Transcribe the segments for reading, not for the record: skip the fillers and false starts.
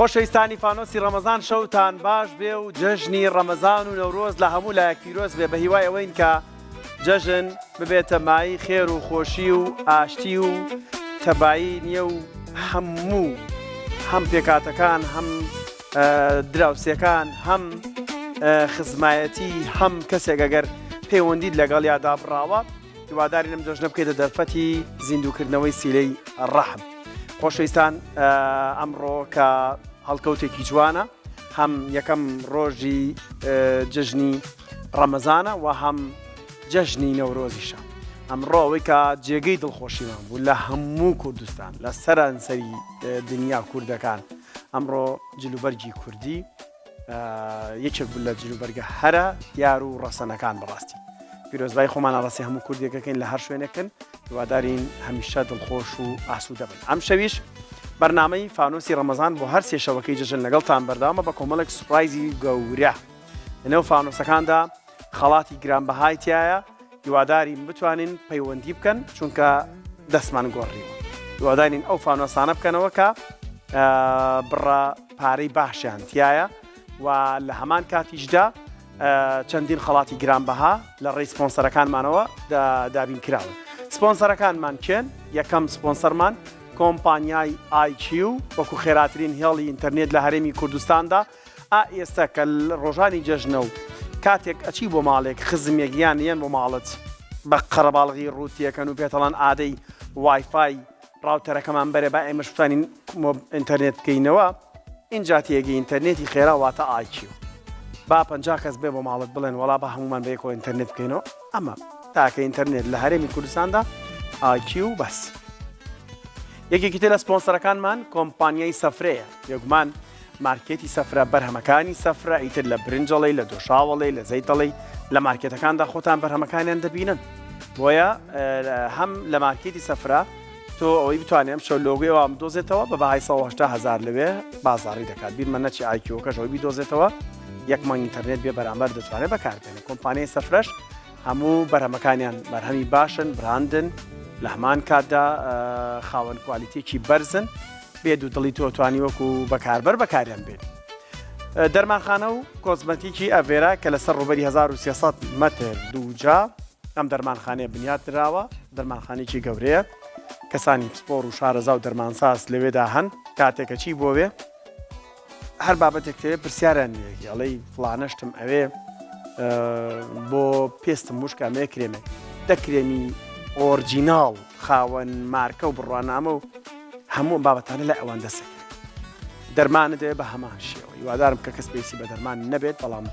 خۆشەویستانی فانۆسی ڕەمەزان شەوتان باش بێ و جەژنی ڕەمەزان و نەورۆز لە هەموو لایەک پیرۆز بێ بە هیوای ئەوەین کە جەژن ببێتە مایەی خێر و خۆشی و ئاشتی و تەبایی نییە و هەموو هەم پێکاتەکان هەم دراوسێکان هەم خزمایەتی هەم کەسێک ئەگەر پەیوەندیت لەگەڵ یا دابڕاوە هیوادارین ئەم جەژنە بکەیتە دەرفەتی زیندووکردنەوەی سیلەی ڕەحم. خۆشەویستان ئەمڕۆ کە هەڵکەوتێکی جوانە هەم یەکەم ڕۆژی جەژنی ڕەمەزانە و هەم جەژنی نەورۆزیشە. ئەمڕۆ ئەوەی کە جێگەی دڵخۆشیمان بوو لە هەموو کوردستان لە سەرانسەری دنیا کوردەکان ئەمڕۆ جلوبەرگی کوردی یەکێک بوو لە جلوبەرگە هەرە دیار و ڕەسەنەکان بەڕاستی پیرۆزبای خۆمان ئاڕاستەی هەموو کوردێکەکەین لە هەر شوێنێکن هیوادارین هەمیشە دڵخۆش و ئاسوودە بن ئەم شەویش بەرنامەی فانۆسی ڕەمەزان بۆ هەر سێ شەوەکەی جەژن لەگەڵتان بەردەوامە بە کۆمەڵێک surprise ی گەورە لەنێو فانۆسەکاندا خەڵاتی گرانبەهای تایە هیوادارین بتوانین پەیوەندی بکەن چونکە دەستمان گۆڕیوە هیوادارین ئەو فانۆسانە بکەنەوە کە بڕە پارەی باشیان تایە و لە هەمان کاتیشدا چەندین خەڵاتی گرانبەها لە ڕێی سپۆنسەرەکانمانەوە دابین کراون. سپۆنسەرەکانمان کێن؟ یەکەم سپۆنسەرمان کۆمپانیای IQ وەکو خێراترین هێڵی ئینتەرنێت لە هەرێمی کوردستاندا ئا ئێستا کە ڕۆژانی جەژنە و کاتێک ئەچی بۆ ماڵێک خزمێک یان یەن بۆ ماڵت بە قەرەباڵغی ڕووتیەکەن و پێتەڵەن ئادەی وایفای router ەکەمان بەرێ با ئێمەش بتوانین ئینتەرنێت بکەینەوە ئینجا تێگەی ئینتەرنێتی خێرا واتە IQ با 50 کەس بێ بۆ ماڵت بڵێن وەڵا بە هەمومان بەیەکەوە ئینتەرنێت بکەینەوە ئەمە تاکە ئینتەرنێت لە هەرێمی کوردستاندا IQ بەس یەکێکی تر لە سپۆنسەرەکانمان کۆمپانیای سەفرەیە بێگومان مارکێتی سەفرە بەرهەمەکانی سەفرە ئیتر لە برنجەڵی لە دۆشاوەڵی لە زەیتەڵی لە مارکێتەکاندا خۆتان بەرهەمەکانیان دەبینن بۆیە هەم لە مارکێتی سەفرە تۆ ئەوەی بتوانێت ئەم شەو لۆگۆی ئەوان بدۆزێتەوە بە بەهای 180 هەزار لەوێ بازاڕی دەکات بیرمە نەچی IQ ەکەش ئەوەی بیدۆزێتەوە یەک مانگ ئینتەرنێت بێ بەرامبەر دەتوانێت بەکاربێنێت کۆمپانیای سەفرەش هەموو بەرهەمەکانیان بەرهەمی باشن براندن لە هەمان کاتدا خاوەن quality ێکی بەرزن بێ دوو دڵی تۆ توانی وەکو بەکاربەر بەکاریان بێت. دەرمانخانە و کۆزمەتیکی ئەڤێرا کە لەسەر ڕووبەری 1300 مەتر دووجا ئەم دەرمانخانەیە بنیات نراوە، دەرمانخانەیەکی گەورەیە، کەسانی پسپۆڕ و شارەزا و دەرمانساز لەوێدا هەن، کاتێک کە چی بۆوێ هەر بابەتێک تەوێ پرسیاریان لێکی ئەڵێی فڵانە شتم ئەوێ بۆ پێستم وشکە ئەمەیە کرێمێک دە کرێمی original خاوەن مارکە و بڕوانامە و هەموو بابەتانە لە ئەوان دەسەکرێت دەرمانت دەوێت بە هەمان شێوە هیوادارم کە کەس پێویستی بە دەرمان نەبێت بەڵام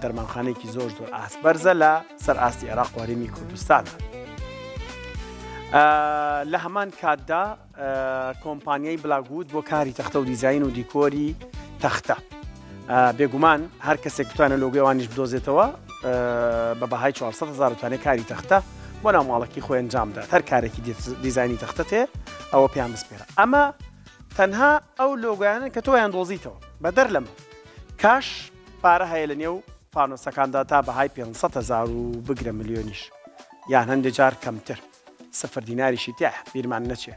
دەرمانخانەیەکی زۆر زۆر ئاست بەرزە لە سەر ئاستی عێراق و هەرێمی کوردستانە لە هەمان کاتدا کۆمپانیای بلاگوود بۆ کاری تەختە و دیزین و دیکۆری تەختە بێگومان هەر کەسێک بتوانێت لۆگۆی ئەوانیش بدۆزێتەوە بە بەهای 400 هزار توانێت کاری تەختە بۆ ناو ماڵەکەی خۆی ئەنجام بدات هەر کارێکی دیزانی تەختە تێ ئەوە پێیان بسپێرە ئەمە تەنها ئەو لۆگۆیانن کە تۆیان دۆزیتەوە بەدەر لەمە cash پارە هەیە لە نێو فانۆسەکاندا تا بەهای 500 هزار و بگرە ملیۆنیش یان هەندێک جار کەمتر سفر دیناریشی تیایە بیرمان نەچێ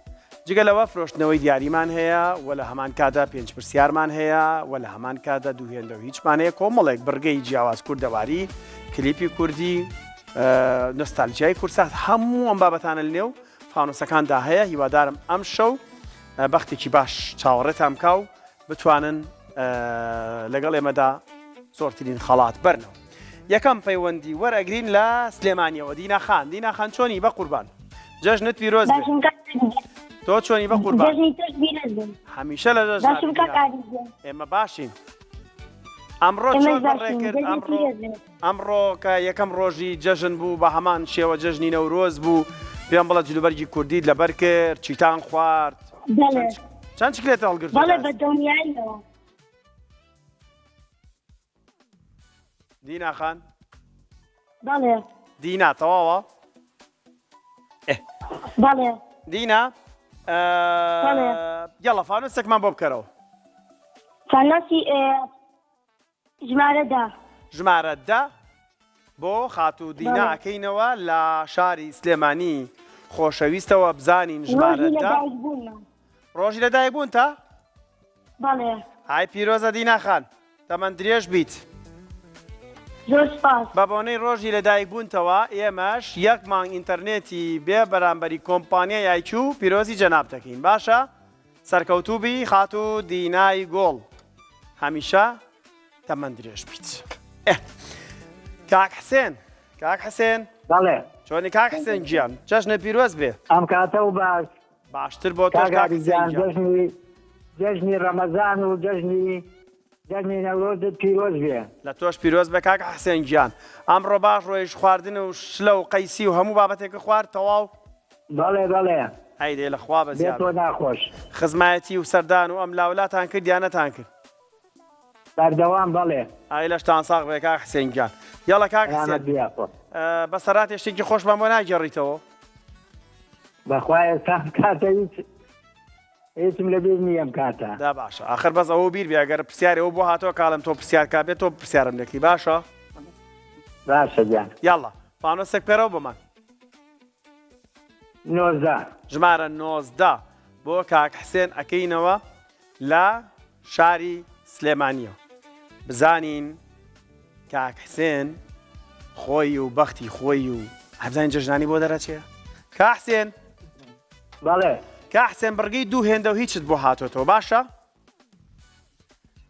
جگە لەوە فرۆشتنەوەی دیاریمان هەیە و لە هەمان کاتدا پێنج پرسیارمان هەیە و لە هەمان کاتدا دوو هێندە و هیچمان هەیە کۆمەڵێک بڕگەی جیاواز کوردەواری کلیپی کوردی نۆستالجیای کورسات هەموو ئەم بابەتانە لەنێو فانۆسەکاندا هەیە هیوادارم ئەم شەو بەختێکی باش چاوەڕێتان بکا و بتوانن لەگەڵ ئێمەدا زۆرترین خەڵات بەرنەوە. یەکەم پەیوەندی وەرئەگرین لە سلێمانیەوە دینا خان دینا خان چۆنی بە قوربان جەژنت پیرۆز بێ باشم کاک عەلی گیان. تۆ چۆنی بە قوربان جەژنی تۆش پیرۆز بێ. هەمیشە لە جەژنا باشم بی کاک دینا عەلی گیان. ئێمە باشین ئەمڕۆ ئێمەش چۆن باشین بەڕێ کرد جەژنی ئەمڕۆ پیرۆز بێ. ئەمڕۆ کە یەکەم ڕۆژی جەژن بوو بە هەمان شێوە جەژنی نەورۆز بوو پێم بڵێ جلوبەرگی کوردیت لەبەر کرد چیتان خوارد بەڵێ چەند چکلێتە هەڵگرتووە بەڵێ تا بە ئێستا؟ دڵنیاییەوە. دینا خان بەڵێ دینا تەواوە بەڵێ دینا بەڵێ. یاڵا فانۆسێکمان بۆ بکەرەوە فانۆسی ژمارە دە. ژمارە دە بۆ خاتوو دینا بەڵێ. ئەکەینەوە لە شاری سلێمانی خۆشەویستەوە بزانین ژمارە ڕۆژی دە لەدایکبوونمە. ڕۆژی لەدایکبوونتە؟ بەڵێ. ئای پیرۆزە دینا خان تەمەن درێژ بیت. زۆر سپاس. بە بۆنەی ڕۆژی لەدایک بوونتەوە ئێمەش یەک مانگ ئینتەرنێتی بێ بەرامبەری کۆمپانیای ئایکیو پیرۆزی جەنابت دەکەین باشە سەرکەوتوو بی خاتوو دینای گوڵ هەمیشە تەمەن درێژ بیت. ئێ کاک حسێن کاک حسێن بەڵێ چۆنی کاک حسێن گیان جەژنە پیرۆز بێ. ئەم کاتە و باش. باشتر بۆ تۆش کاک حسێن گیان. جەژنی جەژنی ڕەمەزان و جەژنی جەژنی نەورۆزت پیرۆز بێ. لە تۆش پیرۆز بێ کاک حسێن گیان. ئەمڕۆ باش ڕۆیشت خواردن و شلە و قەیسی و هەموو بابەتێکت خوارد تەواو؟ بەڵێ بەڵێ. ئەی دەی لە خوا بێ بەزیاد تۆ بێ. ناخۆش. خزمایەتی و سەردان و ئەم لاولاتان کرد یا نەتان کرد؟ بەردەوام بەڵێ. ئای لەشتان ساغ بێ کاک حسێن گیان. یەڵە کاک حسێن سەلامەت بی یاخوا. بەسەراتێ شتێکی خۆشمان بۆ ناگێڕیتەوە؟ بەخوا ئێستا ئەم کاتە هیچ هیچم لەبیر نییە ئەم کاتە. دا باشە ئاخر بەس ئەوە بیر بێ ئەگەر پرسیاری ئەوە بۆ هاتەوە کاڵم تۆ پرسیار کا بێ تۆ پرسیارم لێکری باشە؟ باشە گیان. یاڵا فانۆسێک بکەرەوە بۆمان. 19. ژمارە 19 بۆ کاک حسێن ئەکەینەوە لە شاری سلێمانیەوە بزانین کاک حسێن خۆی و بەختی خۆی و هەبزانین جەژنانی بۆ دەرەچێ کا حسێن بەڵێ کا حسێن بڕگەی دوو هێندە و هیچت بۆ هاتۆتەوە باشە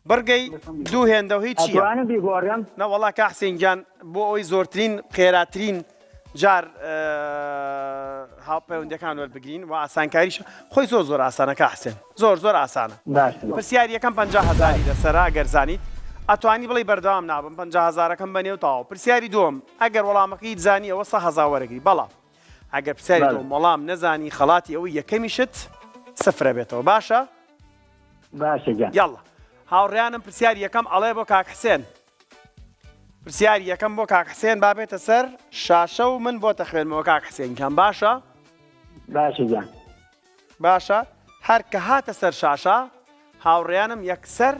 بڕگەی دوو هێندە و هیچ چییە؟ ئەتوانم بیگۆڕم؟ نەوەڵا کا حسێن گیان بۆ ئەوەی زۆرترین خێراترین جار هاوپەیوەندەکان وەربگرین و ئاسانکاریش خۆی زۆر زۆر ئاسانە کا حسێن زۆر زۆر ئاسانە پرسیاری یەکەم 50 هەزاری لەسەرە ئەگەر زانیت ئەتوانی بڵێی بەردەوام نابم 50 هەزارەکەم بەنێ و تەواو پرسیاری دووەم ئەگەر وەڵامەکەیت زانی ئەوە 100 هەزار وەرەگری بەڵام ئەگەر پرسیاری دووەم وەڵام نەزانی خەڵاتی ئەوەی یەکەمیشت سفرە بێتەوە باشە باشە گیان یاڵڵا هاوڕێیانم پرسیاری یەکەم ئەڵێ بۆ کاک حسێن پرسیاری یەکەم بۆ کاک حسێن با بێتە سەر شاشە و من بۆتە خوێنمەوە کاک حسێن گیان باشە باشە گیان باشە هەر کە هاتە سەر شاشە هاوڕێیانم یەکسەر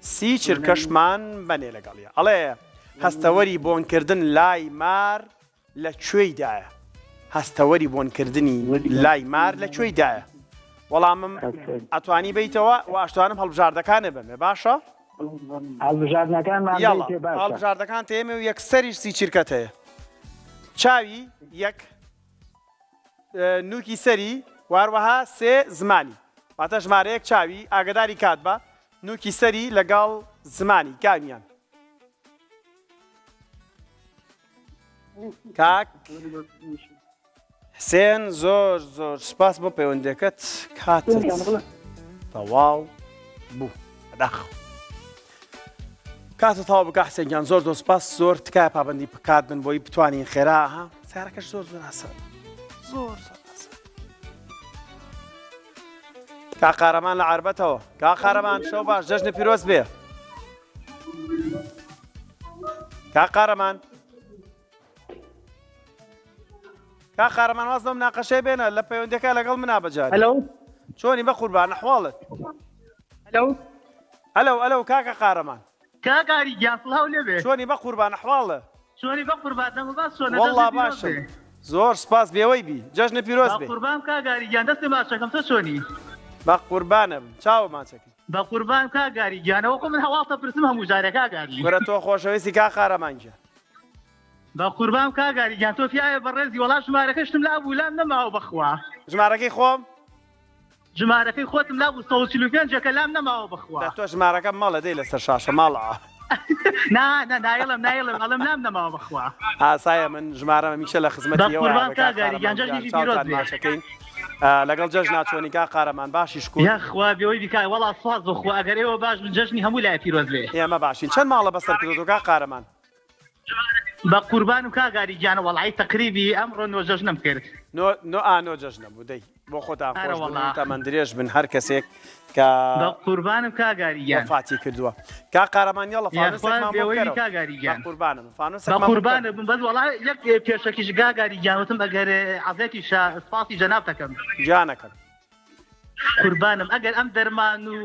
سی چرکەشمان بەنێ لەگەڵیە ئەڵێ هەستەوەری بۆنکردن لای مار لە کوێی دایە؟ هەستەوەری بۆنکردنی لای مار لە کوێی دایە؟ وەڵامم ئەتوانی بیتەوە و ئەشتوانم هەڵبژاردەکانێ بەمێ باشە؟ هەڵبژاردنەکانمان یاڵا بەیتێ باشە. هەڵبژاردەکان تێمێ و یەکسەریش سی چرکەت هەیە چاوی یەک نوکی سەری واروەها سێ زمانی واتە ژمارەیەک چاوی ئاگداری کات بە نوکی سەری لەگەڵ زمانی کامیان کاک حسێن زۆر زۆر سپاس بۆ پەیوەندەکەت کاتت تەواو بوو بەداخەوە کاتە تەواو بکە حسێن گیان زۆر زۆر سپاس زۆر تکایە پابندی بکات بن بۆی بتوانین خێرا ها سیارەکەش زۆر زۆر ئاسان زۆر زۆر ئاسان کا قارەمان لە عربەتەوە کا قارەمان شەو باش جەژنە پیرۆز بێ کاک قارەمان کاک قارەمان واز لەم ناقەشەی بێنە لە پەیوەندەکە لەگەڵ منا بەجار هەلو چۆنی بە قوربان ئەحواڵت هەلو ئەلو ئەلو کاکە قارەمان کاک ئاری گیان سڵاو لێبێ چۆنی بە قوربان ئەحواڵە چۆنی بە قوربان دەمە باس چۆنە والله باشم زۆر سپاس بێوەی بی جەژنە پیرۆز بێ قوربان کاک ئاری گیان دەستی ماچەکەم تۆ چۆنی بە قوربانە بم چاوە ماچەکەی بەقوربان کاک گاری گیان ئەوە خۆ من هەواڵتە پرسم هەموو جارێ کاک گاری. کورە تۆ خۆشەویستی کاک قارەمان گیان. بەقوربان کاک گاری گیان تۆ پیاوێ بەڕێزی وەڵا ژمارەکەشتم لابوو لام نەماوە بەخوا. ژمارەکەی خۆم؟ ژمارەکەی خۆتم لابوو 145 ەکە لام نەماوە بەخوا. دە تۆ ژمارەکەم مەڵێ دەی لەسەر شاشە ماڵە. نا نا نایڵم نایڵم ئەڵێم لام نەماوە بەخوا. ئاسایە من ژمارەم هەمیشە لە خزمەتی ئێوەیە بەقوربان بە کاک کاک گاری قارەمان گیان گیان جەژنێکی پیرۆز چاوتان بێ. ماچەکەین لەگەڵ جەژنا چۆنی کاک قارەمان باشی شکور. یاخوا بێوەی بی کاک وەڵا سوپاس بۆ خوا ئەگەر ئێوە باش بن جەژنی هەموو لایە پیرۆز بێ. ئێمە باشین چەند ماڵە بەسەر کردۆتەوە کاک قارەمان؟ بە قوربانم کاک ئاری گیان وەڵی تەقریبی ئەمڕۆ نۆ جەژنم کرد. نۆ نۆ ئا نۆ جەژنە بوو دەی بۆ خۆتان خۆش بن و تەمەن درێژ بن هەر کەسێک کە بە قوربانم کاک ئاری گیان وەفاتی کردووە کاک قارەمان یاڵڵا یاخوا فانوسێکمان بۆ بێوەی بکەرەوە کاک ئاری بە گیان قوربانم بە فانوسێکمان بۆ بکەرەوە قوربانت بم بەس وەڵا یەک پێشەکیش کاک ئاری گیان وتم ئەگەر عەزێتیشە سپاسی جەنابتەکەم. گیانەکەم. قوربانم ئەگەر ئەم دەرمان و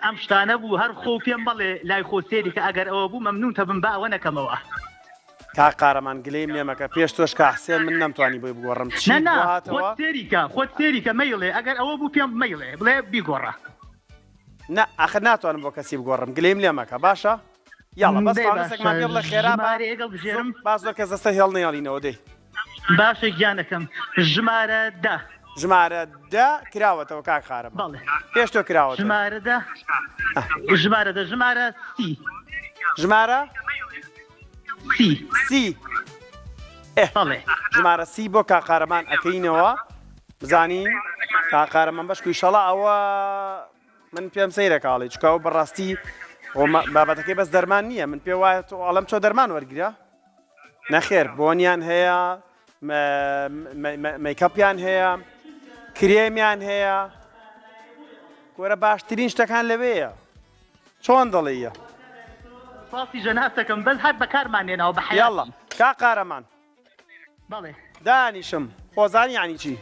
ئەم شتانە بوو هەر خۆو پێم مەڵێ لای خۆ سێری کە ئەگەر ئەوە بوو مەمنون تەبم با ئەوە نەکەمەوە. کاک قارەمان گلەیم لێ مەکە پێش تۆش کاک حسێن من نەمتوانی بۆی بگۆڕم نا چیت نا بۆ خۆت هاتەوە؟ سێری کە خۆت سێری کە مەیڵێ ئەگەر ئەوە بوو پێم مەیڵێ بڵێ بیگۆڕە. نا ئاخر ناتوانم بۆ کەسی بگۆڕم گلەیم لێ مەکە باشە یاڵا بەس دەی فانوسێکمان باشە پێ بڵێ خێرا با ژمارەیەک هەڵبژێرم با زۆر کەس لەسەر هێڵ نەیەڵینەوە دەی باشە گیانەکەم ژمارە دە. ژمارە دە کراوەتەوە کاک قارەمان بەڵێ پێش تۆ کراوەتەوە. ژمارە دە ژمارە دە ژمارە سی. ژمارە سی سی ئێ بەڵێ ژمارە سی بۆ کاک قارەمان ئەکەینەوە بزانین کاک قارەمان بەشکو ئیشەڵا ئەوە من پێم سەیرە کاڵی چکە ئەو بەڕاستی بابەتەکەی بەس دەرمان نییە من پێ وایە تۆ ئەڵم چۆ دەرمان وەرگرە نەخێر بۆنیان هەیە میکەپیان هەیە کرێمیان هەیە کۆرە باشترین شتەکان لەوەیە چۆن دەڵێیە سپاسی جەنابتەکەم بەس هەر بەکارمان نێناوە بە حەیاتی. یاڵڵا کاک قارەمان. بەڵێ. دانیشم خۆزانی یانی چی؟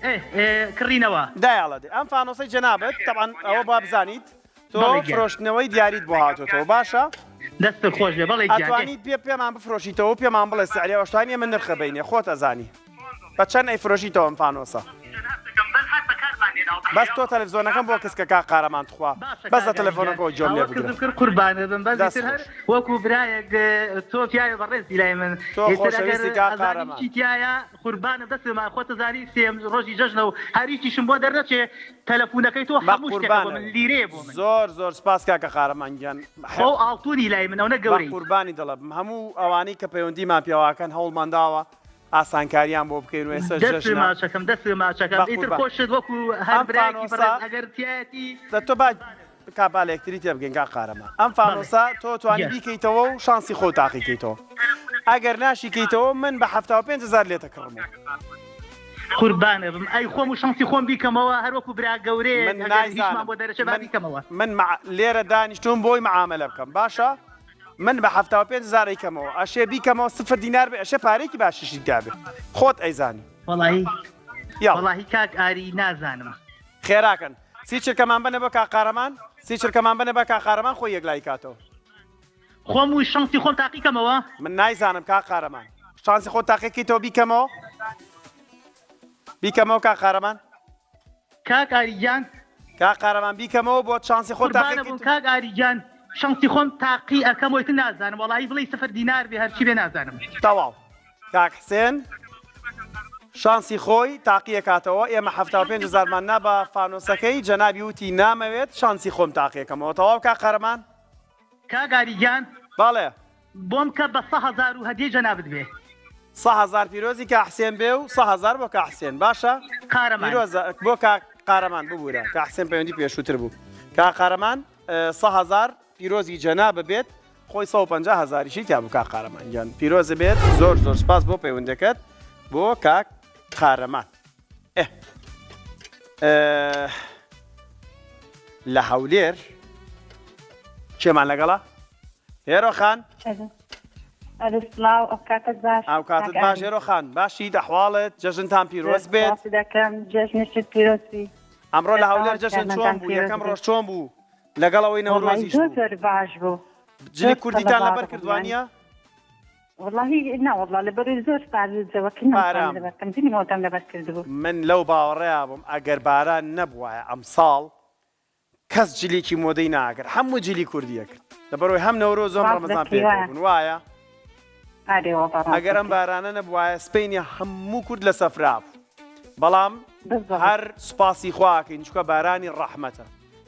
ئێ ئێ کڕینەوە. دایەڵە دەی ئەم فانۆسەی جەنابت تەبعەن ئەوە با بزانیت تۆ بەڵێ گیان. فرۆشتنەوەی دیاریت بۆ هاتۆتەوە باشە؟ دەستت خۆش بێ بەڵێ گیان. ئێ. ئەتوانی پێ پێمان بفرۆشیتەوە و پێمان بڵێ سعری ئەوشتانی ئێمە نرخە بینێ خۆت ئەزانی. بە چەند ئەیفرۆشیتەوە ئەم فانۆسە؟ بەس تۆ تەلەفزۆنەکەم بۆ کز کە کاک قارەمان تخوا بەس لە تەلەفۆنەکەوە گوێم لێ بگرە. دەست خۆش. تۆ خۆشەویستی کاک قارەمان. بەقوربانت زۆر زۆر سپاس کاکە قارەمان گیان. بەقوربانی دڵە بم هەموو ئەوانەی کە پەیوەندیمان پێوەکەن هەوڵمان داوە ئاسانکاریان بۆ بکەین و ئێستا دەست جەژنە ماچەکەم دەست ماچەکەم ئیتر بەقوربان خۆشت وەکو هەر ئەم برایەکی فانۆسە بەڕێز ئەگەر تیایەتی دە تۆ با کا با لە یەکتری تێبگەین کاک قارەمان ئەم بەڵێ فانۆسە تۆ توانی گیان بیکەیتەوە و شانسی خۆو تاقی کەیتەوە ئەگەر ناشی کەیتەوە من بە 75 هەزار لێتە کڕمەوە. قوربانە بم ئەی خۆم و شانسی خۆم بیکەمەوە هەر وەکو برا گەورەیەک من ئەگەر هیچمان نایزانم بۆ دەرەچێ با من بیکەمەوە. من مع لێرە دانیشتوم بۆی معامەلە بکەم باشە من بە 75 هەزار ئەیکەمەوە ئەشێ بیکەمەوە سفر دینار بێ ئەشێ پارەیەکی باشیشی تیابێ خۆت ئەیزانی. وەڵاهی یاڵا. وەڵاهی کاک ئاری نازانم. خێراکەن سی چرکەمان بەنە بۆ کاک قارەمان سی چرکەمان بەنە با کاک قارەمان خۆی یەکلایی کاتەوە. خۆم و شانسی خۆم تاقی کەمەوە؟ من نایزانم کاک قارەمان شانسی خۆت تاقی کەیتەوە بیکەمەوە بیکەمەوە کاک قارەمان. کاک ئاری گیان. کاک قارەمان بیکەمەوە بۆت شانسی خۆت تاقی قوربانە بم کاک ئاری گیان شانسی خۆم تاقی ئەکەم ئیتر نازانم وەڵایی بڵێی سفر دینار بێ هەرچی بێ نازانم. تەواو کاک حسێن شانسی خۆی تاقیەکاتەوە ئێمە 75 هەزارمان نا بە فانۆسەکەی جەنابی وتی نامەوێت شانسی خۆم تاقیەکەمەوە تەواو کاک قارەمان. کاک ئاری گیان. بەڵێ. بۆم کە بە سە هەزار و هەدیەی جەنابت بێ. سە هەزار پیرۆزی کا حسێن بێ و سە هەزار بۆ کا حسێن باشە قارەمان. پیرۆزە بۆ کاک قارەمان ببورە کا حسێن پەیوەندی پێشووتر بوو کاک قارەمان سە هەزار پیرۆزی جەنابە بێت خۆی 150 هەزاریشی تیا بوو کاک قارەمان گیان پیرۆزە بێت زۆر زۆر سپاس بۆ پەیوەندەکەت بۆ کاک قارەمان ئێ لە هەولێر کێمان لەگەڵە؟ هێرۆ خان. ئەرێ سڵاو ئەو کاتت باش ئەو کاتت باش هێرۆ خان باشی دەحواڵت جەژنتان پیرۆز بێت دەکەم جەژنشت پیرۆز بی ئەمڕۆ لە هەولێر جەژن چۆن بوو یەکەم ڕۆژ چۆن بوو لەگەڵ ئەوەی نەورۆزیش زۆر زۆر باش بوو جلی کوردیتان لەبەر کردوانە واللهی نا والله لەبەر زۆر سارد جەوەکە باران. لەبەرکەم جلی مۆدەم لەبەر کردبوو من لەو باوەڕەیا بووم ئەگەر باران نەبوایە ئەمساڵ کەس جلێکی مۆدەی ناکرد هەموو جلی کوردی ئەکرد لەبەرئەوەی هەم نەورۆز و هەم ڕاست ڕەمەزان دەکەی پێکەوە وایە. بوون وایە؟ ئارێ وەڵا ڕاست ئەگەر ئەم دەکەی. بارانە نەبوایە سپەینێ هەموو کورد لە سەفرا بوو بەڵام بالضبط. هەر سوپاسی خوا ئەکەین چونکە بارانی ڕەحمەتە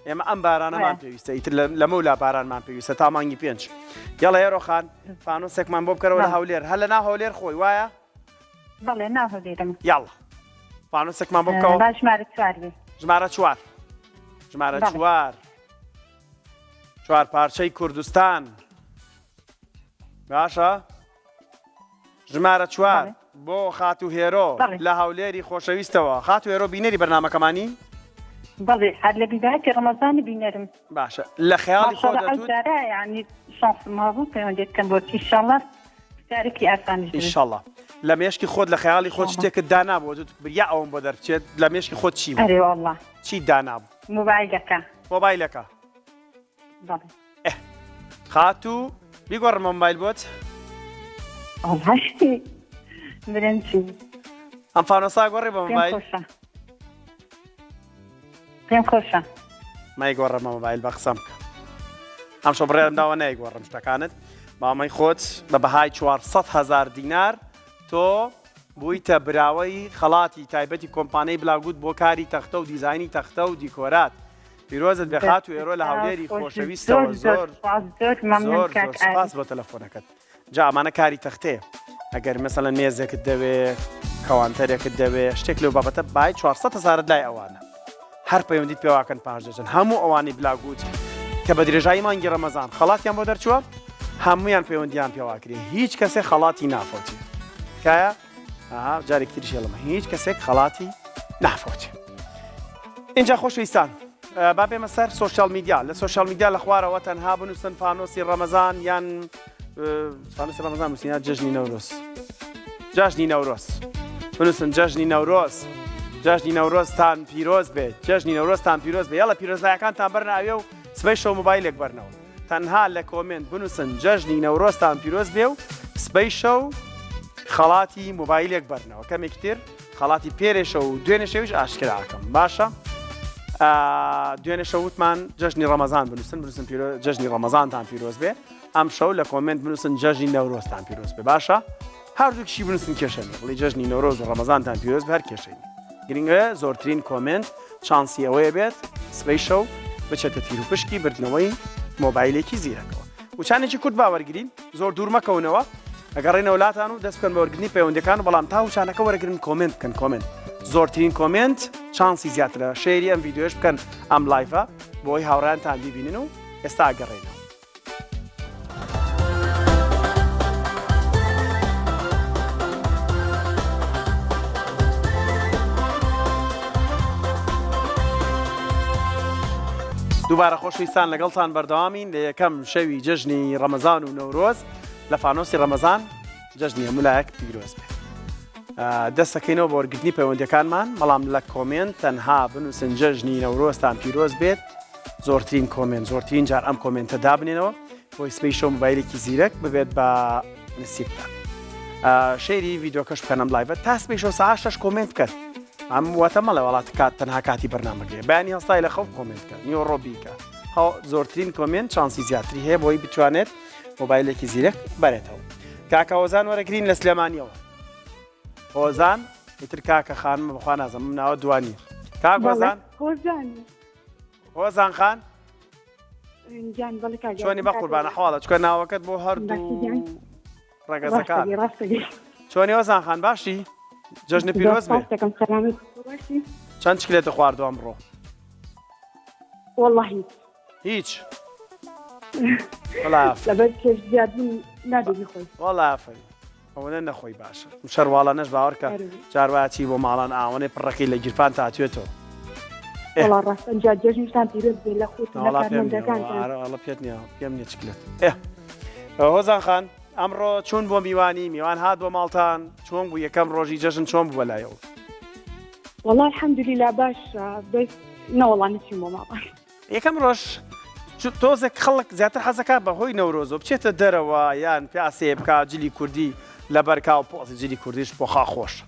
ئێمە ئەم بارانەمان وایە. پێویستە ئیتر لە- لەمەولا بارانمان پێویستە تا مانگی پێنج یاڵا هێرۆ خان فانۆسێکمان بۆ بکەرەوە لە بەڵێ. هەولێر هەر لە ناو هەولێر خۆی وایە؟ بەڵێ ناو هەولێرم. یاڵا فانۆسێکمان بۆ بکەوە. با ژمارە چوار بێ. ژمارە چوار ژمارە چوار چوار پارچەی کوردستان باشە ژمارە چوار بۆ خاتو هێرۆ لە هەولێری خۆشەویستەوە خاتو هێرۆ بینەری بەرنمەکەمانی بەڵێ هەر لە بیدایەتی ڕەمەزانی بینەرم باشە لە خەیاڵی خۆ دەتوت ینی شانسم هەبوو پەیوەندی بکەم بۆ ئیشەڵڵا کارێکی ئاسانیش بێت. ئیشەڵڵا لە مێشکی خۆت لە خەیاڵی خۆت شتێکت دانابوو دەتوت بریا ئەوەم بۆ دەربچێت لە مێشکی خۆت چی بوو ئەرێ واللە چیت دانابوو مۆبایلەکە مۆبایلەکە بەڵێ ئێ خاتوو بیگۆڕمە مۆبایل بۆت وەڵڵاهی برێم چی ئەم فانۆسا گۆڕی بە پێم مۆبایل خۆشە پێم خۆشە. مایگۆڕمە مۆبایل بە قسەم بکە ئەمشەو بڕیارم داوە نایگۆڕم شتەکانت مامەی خۆت بە بەهای 400 هزار دینار تۆ بوویتە براوەی خەڵاتی تایبەتی کۆمپانیای بلاگوت بۆ کاری تەختە و دیزاینی تەختە و دیکۆرات پیرۆزت بێ خاتوو ئێرۆ لە هەولێری خۆشەویستەوە زۆر زۆر زۆر زۆر سپاس بۆ تەلەفۆنەکەت جا ئەمانە کاری تەختەیە ئەگەر مەسەلەن مێزێکت دەوێ کەوانتەرێکت دەوێ شتێک لەو بابەتە بای 400 هزارت لای ئەوانە هەر پەیوەندیت پێواکەن پاش دەچن هەموو ئەوانەی بلاگوت کە بە درێژایی مانگی ڕەمەزان خەڵاتیان بۆ دەرچووە هەمویان پەیوەندیان پێواکرێ هیچ کەسێک خەڵاتی نافەوتێ تکایە ئەها جارێکی تریش هێڵم هیچ کەسێک خەڵاتی نافەوتێ اینجا خۆشەویستان با بێمە سەر social media لە social media لە خوارەوە تەنها بنووسن فانۆسی ڕەمەزان یان فانۆسی ڕەمەزان نووسینا جەژنی نەورۆز جەژنی نەورۆز بنووسن جەژنی نەورۆز جەژنی نەورۆزتان پیرۆز بێت جەژنی نەورۆزتان پیرۆز بێ یاڵە پیرۆزبایەکانتان بەرنە ئەوێ و سبەی شەو مۆبایلێک بەرنەوە تەنها لە comment بنووسن جەژنی نەورۆزتان پیرۆز بێ و سبەی شەو خەڵاتی مۆبایلێک بەرنەوە کەمێکی تر خەڵاتی پێرێ شەو و دوێنێ شەویش ئاشکراکەم باشە دوێنێ شەو وتمان جەژنی ڕەمەزان بنووسن بنووسن پیرۆ جەژنی ڕەمەزانتان پیرۆز بێ ئەم شەو لە comment بنووسن جەژنی نەورۆزتان پیرۆز بێ باشە هەردووکشی بنووسن کێشە نیە بڵێ جەژنی نەورۆز و ڕەمەزانتان پیرۆز بێ هەر کێشەی نیە گرنگە زۆرترین comment چانسی ئەوەیە بێت سبەی شەو بچێتە تیروپشکی بردنەوەی مۆبایلێکی زیرەکەوە وچانێکی کورت با وەرگرین زۆر دوور مەکەونەوە ئەگەڕێنەوە لاتان و دەست بکەن بە وەرگرتنی پەیوەندەکان بەڵام تا وچانەکە وەرەگرن comment بکەن comment زۆرترین comment چانسی زیاترە share ی ئەم ڤیدیۆش بکەن ئەم live ە بۆی هاوڕیانتان بیبینن و ئێستا ئەگەڕێنەوە. دووبارە خۆشەویستان لەگەڵتان بەردەوامین لە یەکەم شەوی جەژنی ڕەمەزان و نەورۆز لە فانۆسی ڕەمەزان جەژنی هەموو لایەک پیرۆز بێت. دەستەکەینەوە بە وەرگرتنی پەیوەندەکانمان بەڵام لە comment تەنها بنووسن جەژنی نەورۆزتان پیرۆز بێت زۆرترین comment زۆرترین جار ئەم comment ە دابنێنەوە بۆی سبەی شەو مۆبایلێکی زیرەک ببێت بە نسیبتان share ی ڤیدیۆکەش بکەن ئەم live ە تا سبەی شەو سەعات شەش comment بکەن ئەم واتە مەڵێ وڵات کات تەنها کاتی بەرنامەکەی بەیانی هەستای لە خەو comment کە نیوەڕۆ بیکە زۆرترین comment چانسی زیاتری هەیە بۆی بتوانێت مۆبایلێکی زیرەک بەرێتەوە کاکە هۆزان وەرەگرین لە سلێمانیەوە هۆزان ئیتر کاکە خانمە بەخوا نازم من ناوە دوانی کاک هۆزان هۆزان هۆزان خان چۆنی بە قوربانە حواڵە چکە ناوەکەت بۆ هەردوو ڕەگەزەکان چۆنی هۆزان خان باشی جەژنی پیرۆز بێ چەند چکلێتە خواردووە ئەمڕۆ والله هیچ هیچ لەبەر کێش زیاد بوون نابێ بیخۆی وەڵا ئافەرین ئەوەنە نەخۆی باشە شەرواڵە نەش باوەڕکە جار وایە چی بۆ ماڵان ئاوەنەی پڕەکەی لە گیرفان تاتوێتەوە وەڵا ڕاستە جا جەژنتان پیرۆز بێ لە خۆت وەڵا پێم نییە وەڵا پێت نییە پێم نییە چکلێت ئێ هۆزان خان ئەمڕۆ چوون بۆ میوانی میوان هات بۆ ماڵتان چۆن بوو یەکەم ڕۆژی جەژن چۆن بوو بەلایەوە وەڵا الحمدلله باشە بەس نەوەڵا نەچووم بۆ ماڵان یەکەم ڕۆژ تۆزێک خەڵک زیاتر حەزەکا بە هۆی نەورۆزەوە بچێتە دەرەوە یان پیاسەیە بکا جلی کوردی لەبەر کا و پۆزی جلی کوردیش بۆخا خۆشە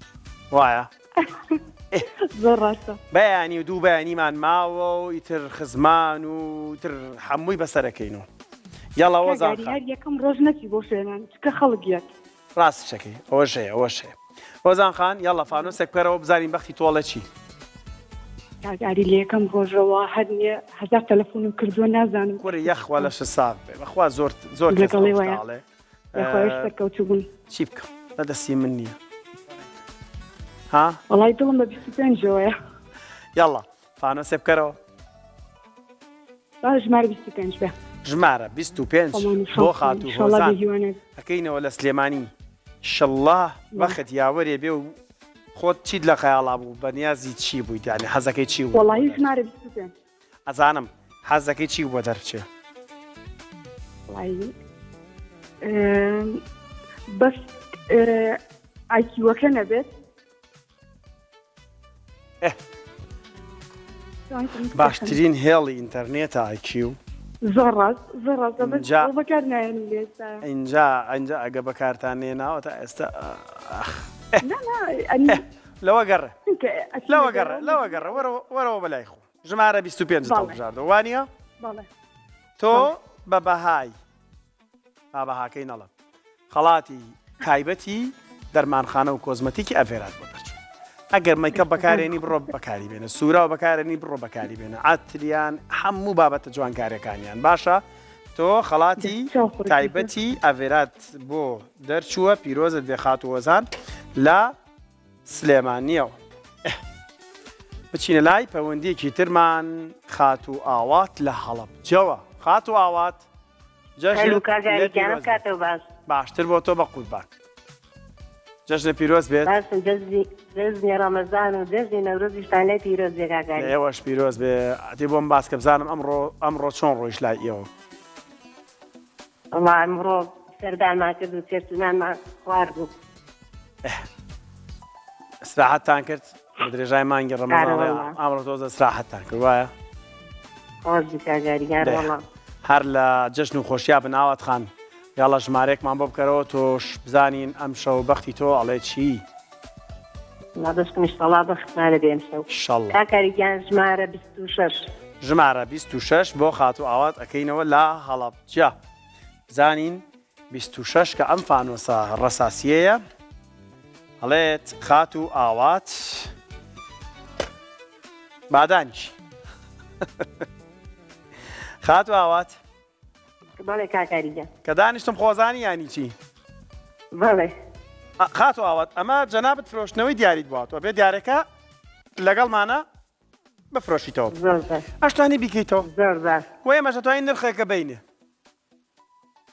وایە؟ زۆر ڕاستە. بەیانی و دوو بەیانیمان ماوە و ئیتر خزمان و ئیتر هەمووی بەسەرەکەین و یاڵا وەزان خان. هەر یەکەم ڕۆژ نەچی بۆ شوێنان چکە خەڵک یەت. ڕاستیش ئەکەی ئەوەش هەیە ئەوەش هەیە هۆزان خان یاڵا فانۆسێک بکەرەوە بزانین بەختی تۆڵە چی. کاک ئاری لە یەکەم ڕۆژەوە هەر نیە هەزار تەلەفۆنم کردووە نازانم کوڕی یەخوا لەشت ساغ بێ بەخوا زۆر زۆر کەس لەگەڵی ئەو وایە شتە ئەڵێ یەخوایش سەرکەوتوو بوون چی بکەم لە دەستی من نییە ها وەڵای دڵم بە 25 ەوەیە یاڵا فانۆسێ بکەرەوە با ژمارە 25 بێ. ژمارە 25 خۆمان و بۆ شانسمان خاتوو ئیشەڵا هۆزان بێ هیوا نەبین. ئەکەینەوە لە سلێمانی شڵڵا بەخت یاوەرێ بێ و خۆت چیت لە خەیاڵا بوو بە نیازی چی بوویت یانی حەزەکەی چی بوو وەڵایی ژمارە 25. ئەزانم حەزەکەی چی بوو بۆ دەربچێ؟ وەڵایی ئێم، بەس ئێ، ئایکیوەکە نەبێت باشترین هێڵی ئینتەرنێتە ئایکیو. زۆر ڕاست زۆر ڕاست بەس بەکار نایەنم لێ ئێستا. ئینجا ئینجا ئەگە بەکارتان نێناوە تا ئێستا ئاخ. نا نا ئەنی لەوە گەڕێ چونکە ئەچمە لەوە گەڕێ دەرەوە لەوە گەڕێ وەرەوە وەرەوە بەلای خۆم. ژمارە 25 هەڵبژاردەوە وانە؟ تۆ بە بەهای با بەهاکەی نەڵێم خەڵاتی تایبەتی دەرمانخانە و کۆزمەتیکی ئەڤێرات بۆ دەرچوو ئەگەر makeup بەکارێنی بڕۆ بەکاری بێنە سوورا و بەکارێنی بڕۆ بەکاری بێنە عەتریان هەموو بابەتە جوانکاریەکانیان باشە تۆ خەڵاتی تایبەتی ئەڤێرات بۆ دەرچووە پیرۆزت بێ خاتوو هۆزان لە سلێمانیەوە بچینە لای پەیوەندیەکی ترمان خاتوو ئاوات لە هەڵەبجەوە خاتوو ئاوات جەژنت لێ پیرۆز بێت. باشتر بۆ تۆ بە قوربان. جەژنە پیرۆز بێت. باشم جەژنی جەژنی ڕەمەزان و جەژنی نەورۆزیشتان لێ پیرۆز بێ کاک ئاری. ئێوەش پیرۆز بێ. ئەتێ بۆم باس کە بزانم ئەمڕۆ ئەمڕۆ چۆن ڕۆیشت لای ئێوە. وەڵا ئەمڕۆ سەردانمان کرد و چێشتنانمان خوارد و. ئیسراحەتتان کرد بە درێژای مانگی ڕەمەزان ئەمڕۆ تۆزە ئیسراحەتتان کرد وایە؟ خۆش بی کاک ئاری گیان وەڵا. هەر لە جەژن و خۆشیا بن ئاوات خان یاڵا ژمارەیەکمان بۆ بکەرەوە تۆش بزانین ئەمشەو بەختی تۆ ئەڵێ چی؟ وەڵا بەشکم ئیشەڵا بەختمانە بێ ئەمشەو. ئیشەڵا. کاک ئاری گیان ژمارە 26. ژمارە 26 بۆ خاتوو ئاوات ئەکەینەوە لە هەڵەبجە بزانین 26 کە ئەم فانۆسە ڕەساسیەیە ئەڵێت خاتوو ئاوات بادانیش خاتوو ئاوات بەڵێ کاک ئاری گیان. کە دانیشتم خۆزانی یانی چی؟ بەڵێ. خاتوو ئاوات ئەمە جەنابت فرۆشتنەوەی دیاریت بۆ هاتووە بێ دیارەکە لەگەڵمانە بفرۆشیتەوە زۆر باش. ئەشتوانی بیکەیتەوە زۆر باش. و ئێمەش ئەتوانین نرخێکە بینێ.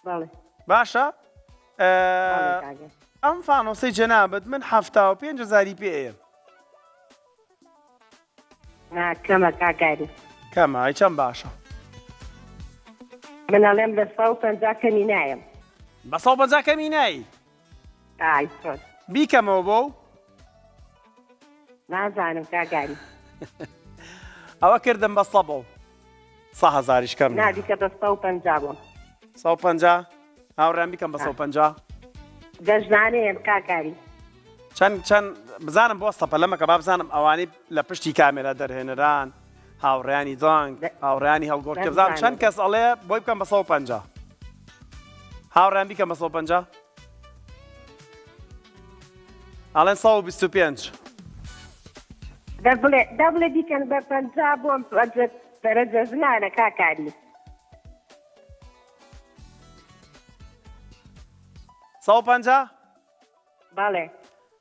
بەڵێ. باشە بەڵێ کاکە. ئەم فانۆسەی جەنابت من 75 هەزاری پێ ئەیەم. نا کەمە کاک ئاری. کەمە ئەی چەند باشە؟ من ئەڵێم لە 150 کەمی نایەم. بە 150 کەمی نایی؟ ئای چۆن؟ بیکەمەوە بۆ؟ نازانم کاک ئاری. ئەوە کردم بە سەبۆ. سە هەزاریش کەم نا بیکە بە 150 بۆم. 150؟ هاوڕێیان بیکەم بە 150؟ دەشزانێم کاک ئاری. چەند چەند بزانم بۆ سەپە لەمەکە با بزانم ئەوانەی لە پشتی کامێرا دەرهێنەران هاوڕێیانی دەنگ هاوڕێیانی هەڵگۆڕکێ بزانم چەند کەس ئەڵێ بۆی بکەم بە 150 هاوڕێیان بیکەم بە 150 ئەڵێن 125 دە بڵێ دە بڵێ بیکەن بە 50 بۆم بەرە جەژنانە کاک ئاری. 150 بەڵێ.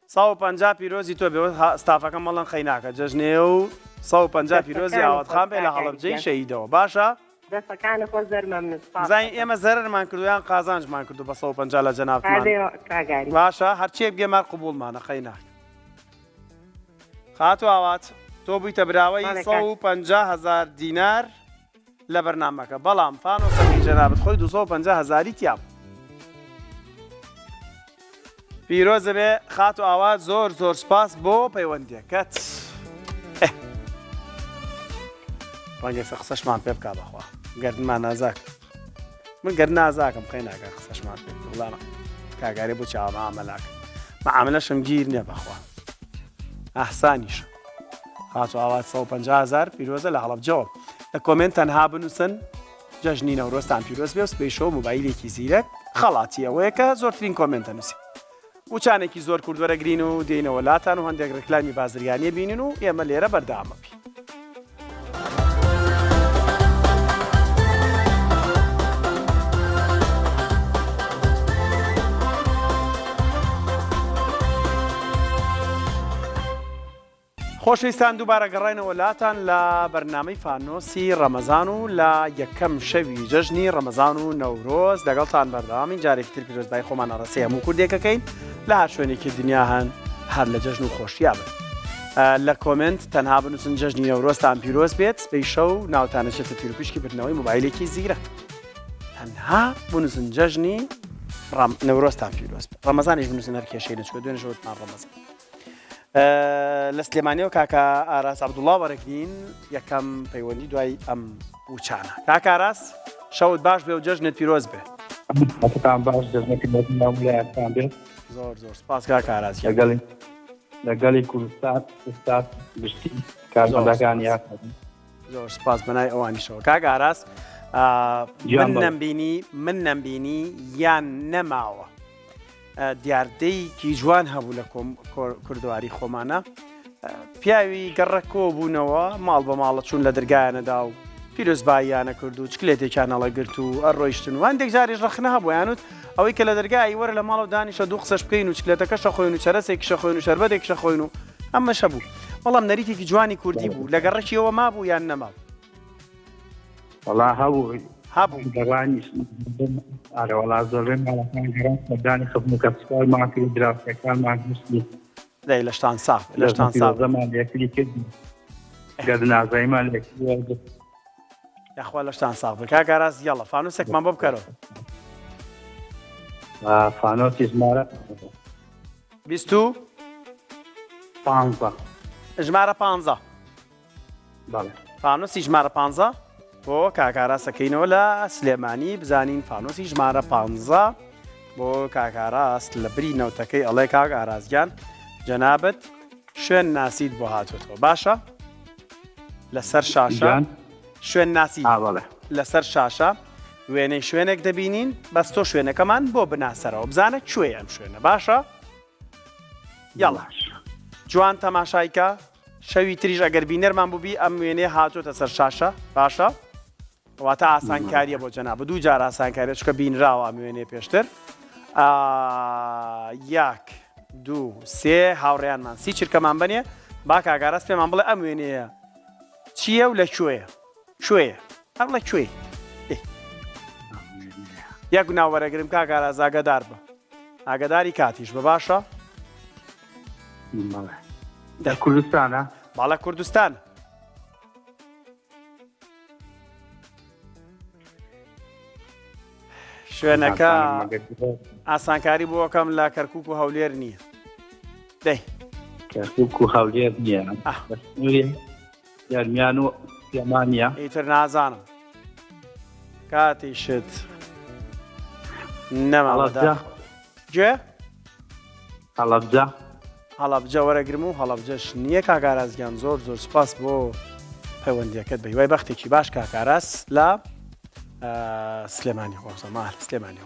150 پیرۆزی تۆ بێ ستافەکەم مەڵێن قەیناکە جەژنێ و 150 پیرۆزی ئاوات خان بێ لە هەڵەبجەی شەهیدەوە باشە؟ دەستەکانت خۆش زۆر مەمنون سپاس بزانین ئێمە زەرەرمان کردو یان قازانجمان کردو بە 150 لە جەنابتمان ئەرێ کاک ئاری. باشە هەرچیەک بێ مار قبوڵمانە قەیناک خاتوو ئاوات تۆ بوویتە براوەی بەڵێ کاک. 150 هەزار دینار لە بەرنامەکە بەڵام فانۆسەکەی جەنابت خۆی 250 هەزاری تیا بوو. پیرۆزە بێ خاتو ئاوات زۆر زۆر سپاس بۆ پەیوەندیەکەت. ڕەنگە سە قسەشمان پێ بکا بەخوا گەردنمان نازاک من گەر نازاکم قەی ناکە قسەشمان پێ وڵامە کاگارێ بۆ چاوە معامەلاک معاملەشم گیر نییە بەخوا ئەحسانیش خاتو ئاوات 150 هزار پیرۆزە لە هەڵەبجەوە لە کۆمێنت تەنها بنووسن جەژنی نەورۆزتان پیرۆز بێ و سبەی شەو مۆبایلێکی زیرەک خەڵاتی ئەوەیە کە زۆرترین کۆمێنت ئەنووسێ. وچانێکی زۆر کورت وەرەگرین و دێینەوە لاتان و هەندێک ڕیکلامی بازرگانیە بینن و ئێمە لێرە بەردەوام ئەبین. خۆشەویستان دووبارە گەڕاینەوە لاتان لە بەرنامەی فانۆسی ڕەمەزان و لە یەکەم شەوی جەژنی ڕەمەزان و نەورۆز لەگەڵتان بەردەوامین جارێکی تر پیرۆزبای خۆمان ئاڕاستەی هەموو کوردێکەکەین لە هەر شوێنێکی دنیا هەن هەر لە جەژن و خۆشیا بن لە کۆمنت تەنها بنووسن جەژنی نەورۆزتان پیرۆز بێت سبەی شەو ناوتانە چێتە تیروپشکی بردنەوەی مۆبایلێکی زیرەک تەنها بنووسن جەژنی نەورۆزتان پیرۆز بێت ڕەمەزانیش بنووسن هەر کێشەی نەچووە دوێنێ شەوتمان ڕەمەزان لە سلێمانیەوە کاکە ئاراس عەبدوڵڵا وەرەگرین یەکەم پەیوەندی دوای ئەم وچانە کاکە ئاراس شەوت باش بێ و جەژنت پیرۆز بێ. کاتتان باش جەژنە پیرۆزی هەموو لایەکتان بێت. زۆر زۆر سپاس کاکە ئاراس گیان. لەگەڵی لەگەڵی کوردستان ئێستا گشتی زۆر کارمەندەکانی سپاس. یاخەن. زۆر سپاس بەنای ئەوانیشەوە کاک ئاراس من نەمبینی من نەمبینی یان نەماوە دیاردەیەکی جوان هەبوو لە کوردواری خۆمانە پیاوی گەڕەک کۆ بوونەوە ماڵ بە ماڵە چوون لە دەرگایانەدا و پیرۆزباییانە کرد و چکلێتێکیان هەڵەگرت و ئەڕۆیشتن و هەندێک جاریش ڕەخنە هەبوو یانوت ئەوەی کە لە دەرگای وەرە لە ماڵەوە دانیشە دوو قسەش بکەین و چکلێتەکەشە خۆین و چەرەسێکیشە خۆین و شەربەتێکیشە خۆین و ئەمەشە بوو بەڵام نەریتێکی جوانی کوردی بوو لە گەڕەکیەوە مابوو یان نەمابوو؟ وەڵا هەبوو هەبوو گەڕانیش ئارە وەڵا زۆربەی ماڵەکان گەڕان سەردانی خزم و کەسوکارمان کرد و دراوسێکانمان گشتی دەی لەشتان ساغ بێ لەشتان ساغ بێ. زەمان لەکری کرد گەردنازاییمان لەکری وەرگرت. یاخوا لەشتان ساغ بێ کاک ئاراس یاڵا فانوسێکمان بۆ بکەرەوە. فانۆسی ژمارە 20 پانزە ژمارە پانزە. بەڵێ. فانۆسی ژمارە پانزە بۆ کاک ئاراس ئەکەینەوە لە سلێمانی بزانین فانۆسی ژمارە پانزە بۆ کاک ئاراس لە بری نەوتەکەی ئەڵێ کاک ئاراس گیان جەنابت شوێن ناسیت بۆ هاتوێتەوە باشە لەسەر شاشە شوێن ناسی لەسەر شاشە وێنەی شوێنێک دەبینین بەس تۆ شوێنەکەمان بۆ بناسەرەوە بزانە کوێ ئەم شوێنە باشە یاڵا جوان تەماشایکە شەوی تریش ئەگەر بینەرمان بووبی ئەم وێنەیە هاتۆتە سەر شاشە باشە واتە ئاسانکاریە بۆ جەناب دوو جار ئاسانکاریە چکە بینراوە ئەم وێنەیە پێشتر یاک دوو سێ هاوڕێیانمان سی چرکەمان بنێ با کاگاراس پێمان بڵێ ئەم وێنەیە چییە و لە کوێیە کوێیە هەر لە کوێی یەک ناوەرەگرم کاگاراز ئاگادار بە ئاگاداری کاتیش بە باشە لە کوردستانە؟ بەڵێ کوردستان. شوێنەکە ئاسانکاری بۆکەم لە کەرکک و هەولێر نییە دەی کەرکک و هەولێر نییە گەرمیان و سلێمانیە ئیتر نازانم کاتیشت نەما گوێ هەڵەبجە. هەڵەبجە وەرەگرم و هەڵەبجەش نییە کاک ئاراس گیان زۆر زۆر سوپاس بۆ پەیوەندیەکەت بە هیوای بەختێکی باش کاک ئاراس لە سلێمانی خۆزەمال سلێمانی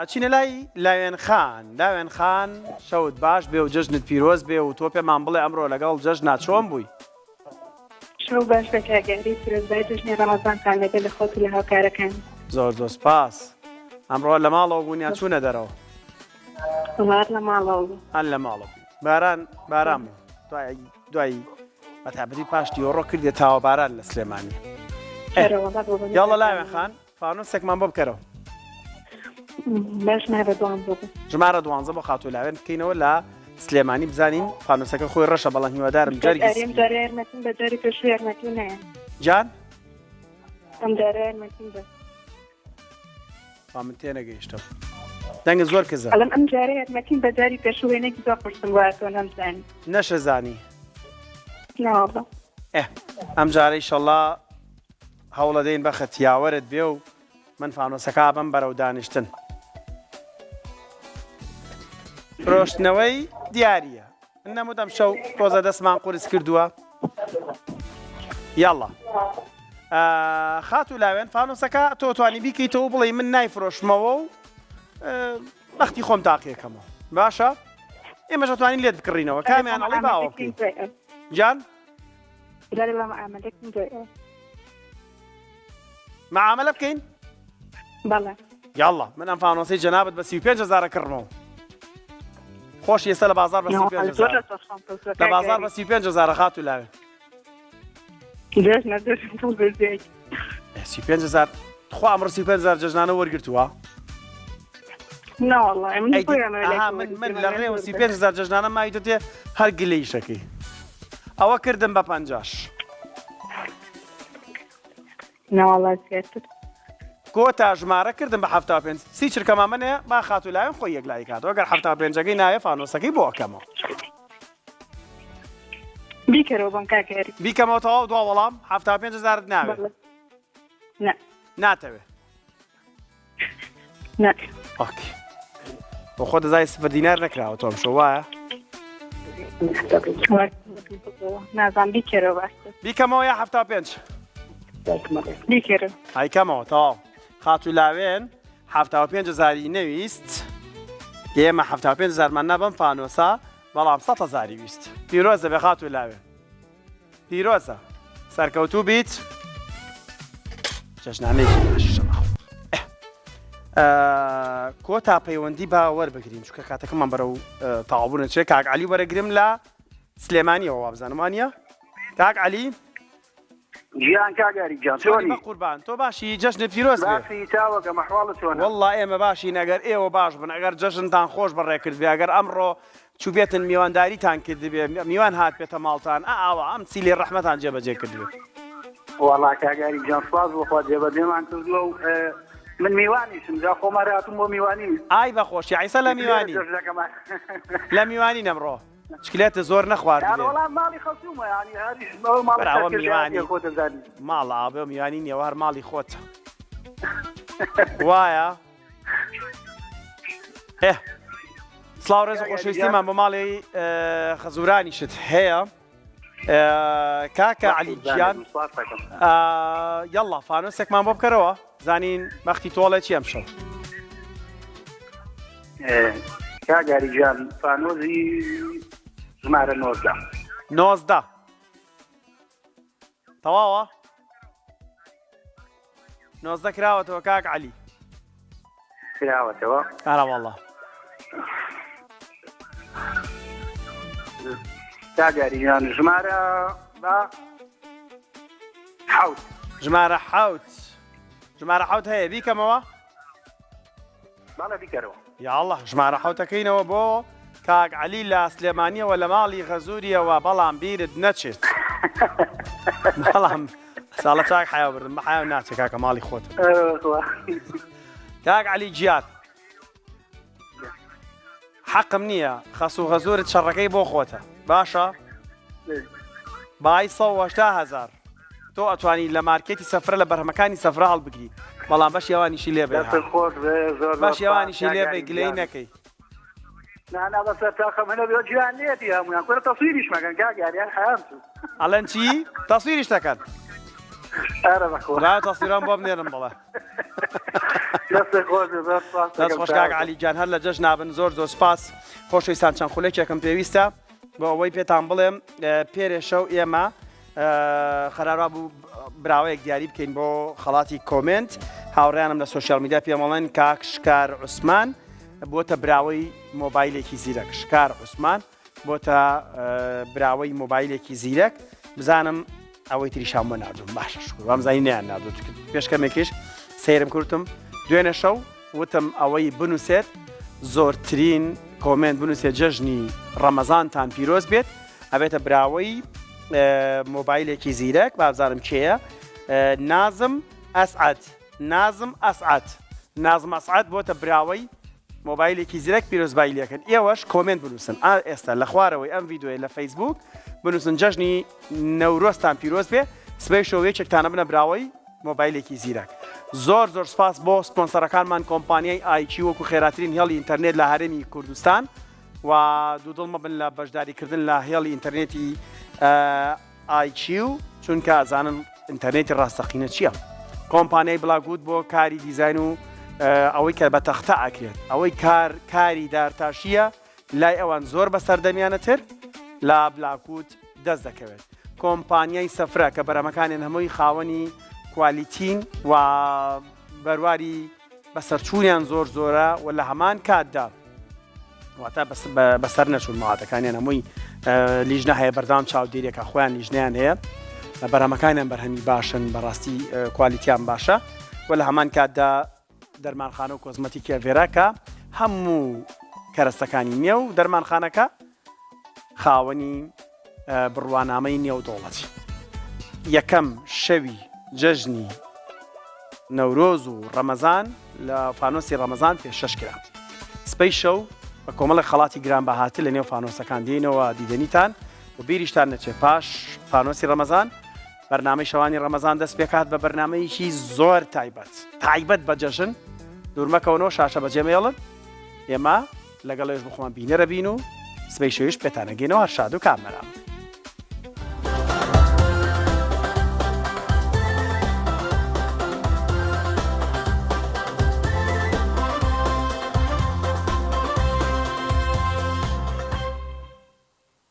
ئەچینە لای لاوێن خان لاوێن خان شەوت باش بێ و جەژنت پیرۆز بێ و تۆ پێمان بڵێ ئەمڕۆ لەگەڵ جەژنا چۆن بووی؟ شەو باش بە کاک ئاری پیرۆزبای جەژنی ڕەمەزانتان لەگە لە خۆت و لە هاوکارەکان. زۆر زۆر سپاس. ئەمڕۆ لە ماڵەوە بوون یان چوونە دەرەوە؟ وەڵا هەر لە ماڵەوە بوو. هەر لە ماڵەوە بووی. باران باران بوو. دوای دوای بە تایبەتی پاش دیۆڕۆ کردیە تاوە باران لە سلێمانی. ئێ ئەرە وەڵا بۆ بەنێ یاڵڵا لاوێن خان فانۆسێکمان بۆ بکەرەوە. بە ژمارە دوانزە بوو. ژمارە دوانزە بۆ خاتوو لاوێن بکەینەوە لە سلێمانی بزانین فانۆسەکە خۆی ڕەشە بەڵام هیوادارم جەرگی ئەرێم سپی. جارێ یارمەتیم بە جاری پێشوو یارمەتیم نایە. جان؟ ئەم جارە یارمەتیم بە. وا من تێنەگەیشتم دەنگت زۆر کزە. ئەڵێم ئەم جارە یارمەتیم بە جاری پێشوو وێنەیەکی زۆر قورسم بووە تۆ نەمزانی. نەشەزانی. ناوەڵا. ئێ ئەم جارە ئیشەڵا هەوڵەدەین بەخت یاوەرت بێ و من فانۆسەکە ئەبەم بەرەو دانیشتن. فرۆشتنەوەی دیارییە. من نەموت ئەم شەو تۆزە دەستمان قورس کردووە. یاڵڵا. خاتوو لاوێن فانۆسەکە تۆ توانی بیکەیتەوە بڵێ من نایفرۆشمەوە و بەختی خۆم تاقیەکەمەوە باشە ئێمەش ئەتوانین لێت بکڕینەوە کامیان ئەڵێ باوە بکەین جان معاملە بکەین؟ بەڵێ. یاڵڵا من ئەم فانۆسەی جەنابت بە 35 هەزارە کڕمەوە. خۆش ئێستا لە بازار بە 35 هەزار. لە بازار بە 35 هەزارە خاتوو لاوێ. 35 هەزار تخوا ئەمڕۆ 35 هەزار جەژنانە وەرگرتووە؟ من من لە ڕێوە 35 هەزار جەژنانە ماویتە تێ هەر گلەیشەکەی. ئەوە کردم بە پەنجاش. نەوەڵا زیاتر. کۆتا ژمارە کردم بە 75 سی چرکە مامەنەیە با خاتوو لاوێن خۆی یەکلایی کاتەوە گەر 75ەکەی ناوێ فانۆسەکەی بۆ ئەکەمەوە. بیکەرەوە بۆم کاک هێری. بیکەمەوە تەواو دوا وەڵام 75 هەزارت ناوێ. بەڵێ. نا. ناتەوێ. نا. ئۆکەی. بۆ خۆت دەزانی سفر دینار نەکراوە تۆ ئەمشەو وایە؟ نازان بیکەرەوە باشتر. بیکەمەوە یا 75؟ بیکەرەوە. ئایکەمەوە تەواو. خاتوو لاوێن 75 هەزاری نەویست ئێمە 75 هەزارمان نا بەم فانۆسە بەڵام 100 هەزاری ویست. پیرۆزە بێ خاتوو لاوێن. پیرۆزە سەرکەوتوو بیت جەژنانەیەکی باشیشە کۆتا پەیوەندی با وەربگرین چونکە کاتەکەمان بەرەو تەواوبوونە چێ کاک عەلی وەرەگرم لە سلێمانیەوە وابزانم وانە کاک عەلی گیان کاک ئاری گیان چۆنی بە قوربان تۆ باشی جەژنت پیرۆز بێ باشی چاوەکەم ئەحواڵت چۆنە والله ئێمە باشین ئەگەر ئێوە باش بن ئەگەر جەژنتان خۆش بەڕێ کرد بێ ئەگەر ئەمڕۆ چوبێتن میوانداریتان کردبێ میوان هاتبێتە ماڵتان ئا ئاوا ئەم سیلەی ڕەحمەتان جێبەجێ کردبێ. وەڵا کاک ئاری گیان سوپاس بۆ خوا جێبەجێمان کردووە و من میوانیشم جا خۆم هەر هاتووم بۆ میوانی. ئای بەخۆشی عیسا لە میوانی لە میوانی نەمڕۆ چکلێتە زۆر نەخواردبێ. وەڵا ماڵی خەسوومە یانی هەریش ئەو ماڵی براوە سەرکردایەتیە میوانی خۆ دەزانی. ماڵە ئابێ میوانی نییە هەر ماڵی خۆتە وایە. ئێ سڵاو ڕێز و خۆشەویستیمان بۆ ماڵی خەزورانیشت هەیە کاکە علی گیان یاڵا فانۆسێکمان بۆ بکەرەوە زانین بەختی تۆڵێ چی ئەم شەو کاگاری گیان فانۆزی ژمارە نۆزدە نۆزدە تەواوە 19 کراوەتەوە کاک عەلی کراوەتەوە ئارا والله کاگاریان ژمارە بە حوت ژمارە حوت ژمارە حوت هەیە بیکەمەوە بەڵێ بیکەرەوە. یاڵڵا ژمارە حەوتەکەینەوە بۆ کاک عەلی لە سلێمانیەوە لە ماڵی غەزوریەوە بەڵام بیرت نەچێت بەڵام ساڵە چاک حیا بردم بە حیا ناچێت کاکە ماڵی خۆت کاک عەلی گیان حەقم نییە خەس و غەزورت شەڕەکەی بۆ خۆتە باشە بای 180 هزار تۆ ئەتوانی لە مارکێتی سەفرە لە بەرهەمەکانی سەفرە هەڵبگری بەڵام بەشی ئەوانیشی لێ بێ دەستت خۆش بێ زۆر زۆر بەشی سپاس ئەوانیشی کاک لێ بێ ئاری گلەیی گیان. نەکەی نا نا بەسەر تاقم هەنە بێ گیان لێتی هەموویان کورە تەسویریش مەکەن کاک یاری هەر حەیام چوو ئەڵێن چی تەسویریش دەکەن ئەرە بەخوا برا تەسویران بۆ بنێرن بڵێ دەستت خۆش بێ زۆر سپاس دەست دەکەم خۆش کاک چاوەکەم. عەلی گیان هەر لە جەژنا بن زۆر زۆر سپاس خۆشەویستان چەند خولەکێکم پێویستە بۆ ئەوەی پێتان بڵێم پێرێ شەو ئێمە قەرار وابوو براوەیەک دیاری بکەین بۆ خەڵاتی comment هاوڕیانم لە social media پێمەڵێن کاک شکار عوسمان بۆتە براوەی مۆبایلێکی زیرەک شکار عوسمان بۆتە براوەی مۆبایلێکی زیرەک بزانم ئەوەی تریشان بۆ نردوم باشە شکر وامزانی نیان نردوو پێش کەمێکیش سەیرم کردم دوێنێ شەو وتم ئەوەی بنووسێت زۆرترین comment بنووسێت جەژنی ڕەمەزانتان پیرۆز بێت ئەبێتە براوەی مۆبایلێکی زیرەک بابزانم کێیە نازم ئەسعد نازم ئەسعد نازم ئەسعد بۆتە براوەی مۆبایلێکی زیرەک پیرۆزبایی لێکن ئێوەش comment بنووسن ئا ئێستا لە خوارەوەی ئەم ڤیدیۆیە لە فەیسبوک بنووسن جەژنی نەورۆزتان پیرۆز بێ سبەی شەو یەکێکتانە بنە براوەی مۆبایلێکی زیرەک. زۆر زۆر سپاس بۆ سپۆنسەرەکانمان کۆمپانیای ئایکی وەکو خێراترین هێڵی ئینتەرنێت لە هەرێمی کوردستان و دوودڵ مەبن لە بەشداریکردن لە هێڵی ئینتەرنێتی ئایکیو چونکە ئەزانن ئینتەرنێتی ڕاستەقینە چییە. کۆمپانیای بلاگوود بۆ کاری دیزاین و ئەوەی کە بە تەختە ئەکرێت ئەوەی کار کاری دارتاشیە لای ئەوان زۆر بە سەردەمیانەتر لە بلاکوت دەست دەکەوێت. کۆمپانیای سەفرە کە بەرهەمەکانیان هەمووی خاوەنی کوالیتین و بەرواری بەسەرچوونیان زۆر زۆرە و لە هەمان کاتدا واتە بەسەر نەچوون مەوادەکانیان هەمووی لیژنە هەیە بەردەوام چاودێریەکە خۆیان لیژنیان هەیە بەرهەمەکانیان بەرهەمی باشن بەڕاستی کوالیتیان باشە و لە هەمان کاتدا دەرمانخانە و کۆزمەتیکی ئەڤێرا کە هەموو کەرەستەکانی نێو دەرمانخانەکە خاوەنی بڕوانامەی نێودەوڵەتی یەکەم شەوی جەژنی نەورۆز و ڕەمەزان لە فانۆسی ڕەمەزان پێشەش کرا سپەی شەو بە کۆمەڵێک خەڵاتی گرانبەهاتر لە نێو فانۆسەکان دێنەوە دیدەنیتان و بیریشتان نەچێت پاش فانۆسی ڕەمەزان بەرنامەی شەوانی ڕەمەزان دەست پێکات بە بەرنامەیەکی زۆر تایبەت تایبەت بە جەژن دوورمەکەونەوە شاشە بەجێمێڵن ئێمە لەگەڵێش بخۆمان بینەرە بین و سبەی شەویش پێتانەگەینەوە هەر شاد و کامەران.